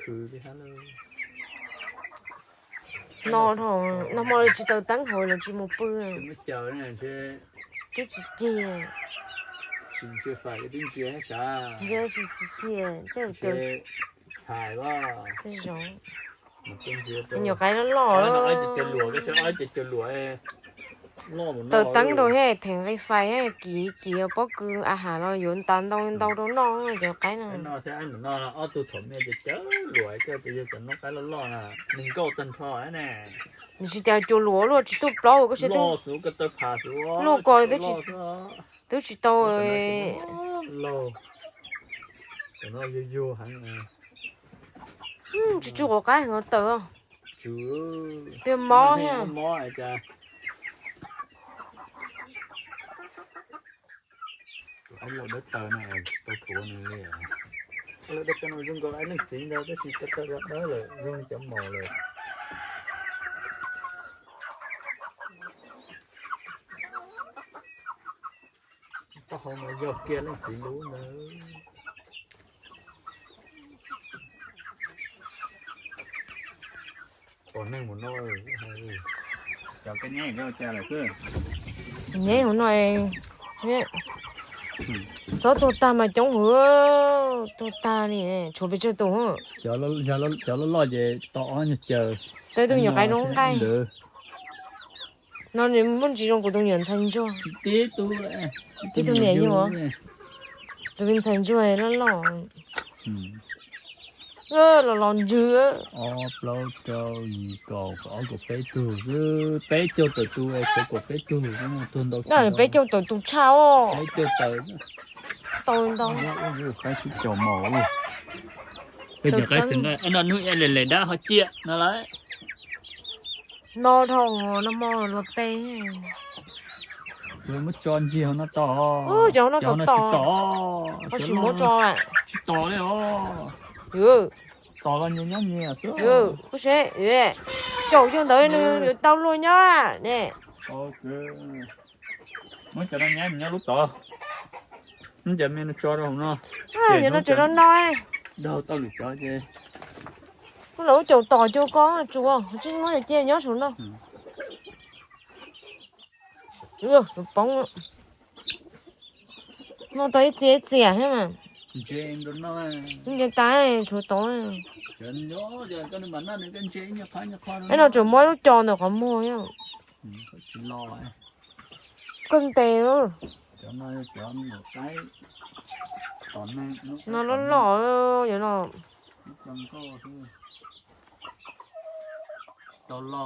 Kwv li hab lawm. No dhau, nag hmo tsis taws teeb hauv los tsis mus pw. Twb tsis cig. Ntsia tsis cig, tej zaum nyuam qaib loj loj. Taws teeb rau thiab theem nqi fais thiab kiv kiv pob kws a has los yuav ntas ntau ntau rau noj cov qaib no. Nws tsis cas cua luam luaj tsis tuaj plaub koj saib twb luaj ko twb tsis tau. Tsw tsw quav qaib heev taws. Pia mob thiab. Lawv dawb taw no zoo nkaus leej txiv ntag tab sis taw taw dawb lawm zoo li cov maum lawm. Taub hau mas yog kiag leej txiv lub ntawd. Pom neeg mus noj. Nyeb mus noj, txhob tuag tag mas coob hwv, tuag tag li tshuav pes tsawg tus. Cov loj loj ces tau ob nyuag caws. Tau tus nyuam qaib zoo nqaij. No nws muaj ntsis zoo kuv tus nyuam ntxhais ntsuag. Tib tug niam yug, tus ntxhais ntsuag loj loj. Los los ntswg. Ob plaub rau yim kaum kaum ob kaum peb tug xwb, peb caug tawm tus es tshuav kaum peb tug xwb, tuag ntau. Peb caug tawm tus tshaj os. Peb caug tawm. Tau ntau. Qaib sib caum maum. Peb cov qaib xwb nqaij no hnub ib lem lem dab ho ciaj no lawm. No dhau no hmo los tes. Muab tso ncig hauv no tos. Cov no tos tos. Koj sim muab tso. Tsis tos li os. Tos los nyias nyob nyias xwb. Koj seb, caum xyoo ntawd nws yuav tau luag nyob ne. Muab cov no nyab nyob lub tod. Muab cov me no tso rau hauv no. Cov no tso rau no. Daug tau lwm cov ces. Kuv los ub caum tom cuag koj tsuas tsis muab cia nyob saum no. Poob. Muaj tau ib txia ib txia thiab mas. Ntse tas tshuav tod. Eb no tseem muab lub co ntawm qhov muag. Koj ntes lawm. No loj loj yog no. Tsis tau loj.